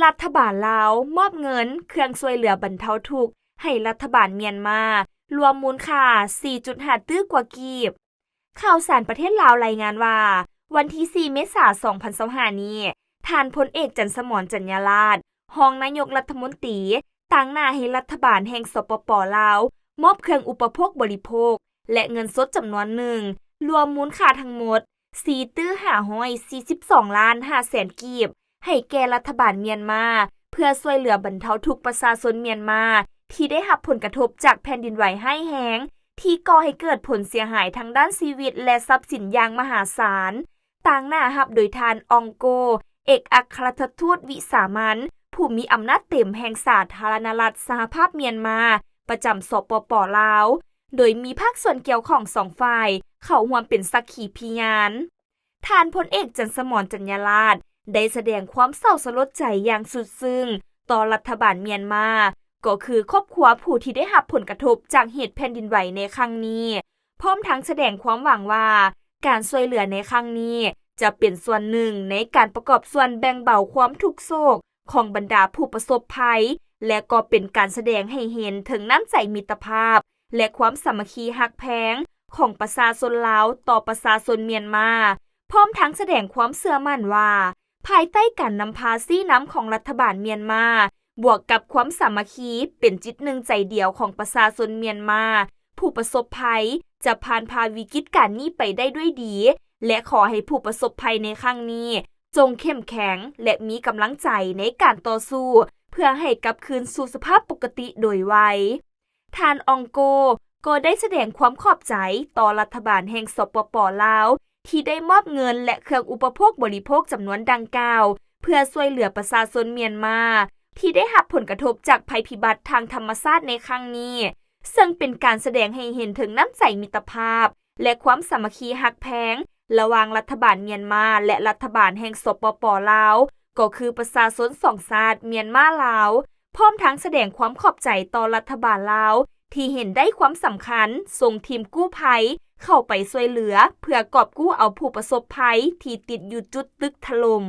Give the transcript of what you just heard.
ລັດຖະບານລາວມອບເງິນເຄື່ອງຊ່ວຍເຫຼືອບັນເທົາທຸກໃຫ້ລັດຖະບານມຽນມາ ລວມມູນຄ່າ ສີ່ຈຸດຫ້າຕື້ກວ່າກີບ. ຂ່າວສານປະເທດລາວລາຍງານວ່າ ວັນທີສີ່ ເມສາ ສອງພັນຊາວຫ້ານີ້, ທ່ານພົນເອກ ຈັນສະໝອນ ຈັນຍາລາດ ຮອງນາຍົກລັດຖະມົນຕີ ຕາງໜ້າໃຫ້ລັດຖະບານແຫ່ງ ສປປ ລາວ ມອບເຄື່ອງອຸປະໂພກບໍລິໂພກ ແລະ ເງິນສົດຈຳນວນໜຶ່ງ, ລວມມູນຄ່າທັງໝົດ ສີ່ຕື້ຫ້າຮ້ອຍສີ່ສິບສອງລ້ານຫ້າແສນກີບ ໃຫ້ແກ່ລັດຖະບານມຽນມາ ເພື່ອຊ່ວຍເຫຼືອບັນເທົາທຸກປະຊາຊົນມຽນມາ ທີ່ໄດ້ຮັບຜົນກະທົບຈາກແຜ່ນດິນໄຫວຮ້າຍແຮງ ທີ່ກໍ່ໃຫ້ເກີດຜົນເສຍຫາຍທາງດ້ານຊີວິດ ແລະ ຊັບສິນຢ່າງມະຫາສານ. ຕາງໜ້າຮັບໂດຍທ່ານ ອອງ ໂກ ເອກອັກຄະລັດຖະທູດວິສາມັນ ຜູ້ມີອຳນາດເຕັມແຫ່ງສາທາລະນະລັດສະຫະພາບມຽນມາ ປະຈຳ ສປປ ລາວ, ໂດຍມີພາກສ່ວນກ່ຽວຂ້ອງສອງຝ່າຍເຂົ້າຮ່ວມເປັນສັກຂີພິຍານ. ທ່ານພົນເອກ ຈັນສະໝອນ ຈັນຍາລາດ ໄດ້ສະແດງຄວາມເສົ້າສະຫຼົດໃຈຢ່າງສຸດຊຶ້ງຕໍ່ລັດຖະບານມຽນມາ, ກໍຄືຄອບຄົວຜູ້ທີ່ໄດ້ຮັບຜົນກະທົບຈາກເຫດແຜ່ນດິນໄຫວໃນຄັ້ງນີ້, ພ້ອມທັງສະແດງຄວາມຫວັງວ່າ ການຊ່ວຍເຫຼືອໃນຄັ້ງນີ້ຈະເປັນສ່ວນໜຶ່ງໃນການປະກອບສ່ວນແບ່ງເບົາຄວາມທຸກໂສກຂອງບັນດາຜູ້ປະສົບໄພ ແລະ ກໍເປັນການສະແດງໃຫ້ເຫັນເຖິງນ້ຳໃຈມິດຕະພາບ ແລະ ຄວາມສາມັກຄີຮັກແພງຂອງປະຊາຊົນລາວຕໍ່ປະຊາຊົນມຽນມາ, ພ້ອມທັງສະແດງຄວາມເຊື່ອໝັ້ນວ່າ ພາຍໃຕ້ການນຳພາຊີ້ນຳຂອງລັດຖະບານມຽນມາ ບວກກັບຄວາມສາມັກຄີເປັນຈິດໜຶ່ງໃຈດຽວຂອງປະຊາຊົນມຽນມາ ຜູ້ປະສົບໄພຈະຜ່ານຜ່າວິກິດການນີ້ໄປໄດ້ດ້ວຍດີ ແລະ ຂໍໃຫ້ຜູ້ປະສົບໄພໃນຄັ້ງນີ້ ຈົ່ງເຂັ້ມແຂງ ແລະ ມີກຳລັງໃຈໃນການຕໍ່ສູ້ ເພື່ອໃຫ້ກັບຄືນສູ່ສະພາບປົກກະຕິໂດຍໄວ. ທ່ານ ອອງ ໂກ ກໍໄດ້ສະແດງຄວາມຂອບໃຈຕໍ່ລັດຖະບານແຫ່ງ ສປປ ລາວ ທີ່ໄດ້ມອບເງິນ ແລະ ເຄື່ອງອຸປະໂພກບໍລິໂພກຈຳນວນດັ່ງກ່າວ ເພື່ອຊ່ວຍເຫຼືອປະຊາຊົນມຽນມາ ທີ່ໄດ້ຮັບຜົນກະທົບຈາກໄພພິບັດທາງທຳມະຊາດໃນຄັ້ງນີ້, ເຊິ່ງເປັນການສະແດງໃຫ້ເຫັນເຖິງນ້ຳໃຈມິດຕະພາບ ແລະ ຄວາມສາມັກຄີຮັກແພງ ລະຫວ່າງລັດຖະບານມຽນມາ ແລະ ລັດຖະບານແຫ່ງ ສປປ ລາວ ກໍຄືປະຊາຊົນສອງຊາດ ມຽນມາ-ລາວ, ພ້ອມທັງສະແດງຄວາມຂອບໃຈຕໍ່ລັດຖະບານລາວ ທີ່ເຫັນໄດ້ຄວາມສຳຄັນສົ່ງທີມກູ້ໄພເຂົ້າໄປຊ່ວຍເຫຼືອ ເພື່ອກອບກູ້ເອົາຜູ້ປະສົບໄພທີ່ຕິດຢູ່ຈຸດຕຶກຖະຫຼົ່ມ.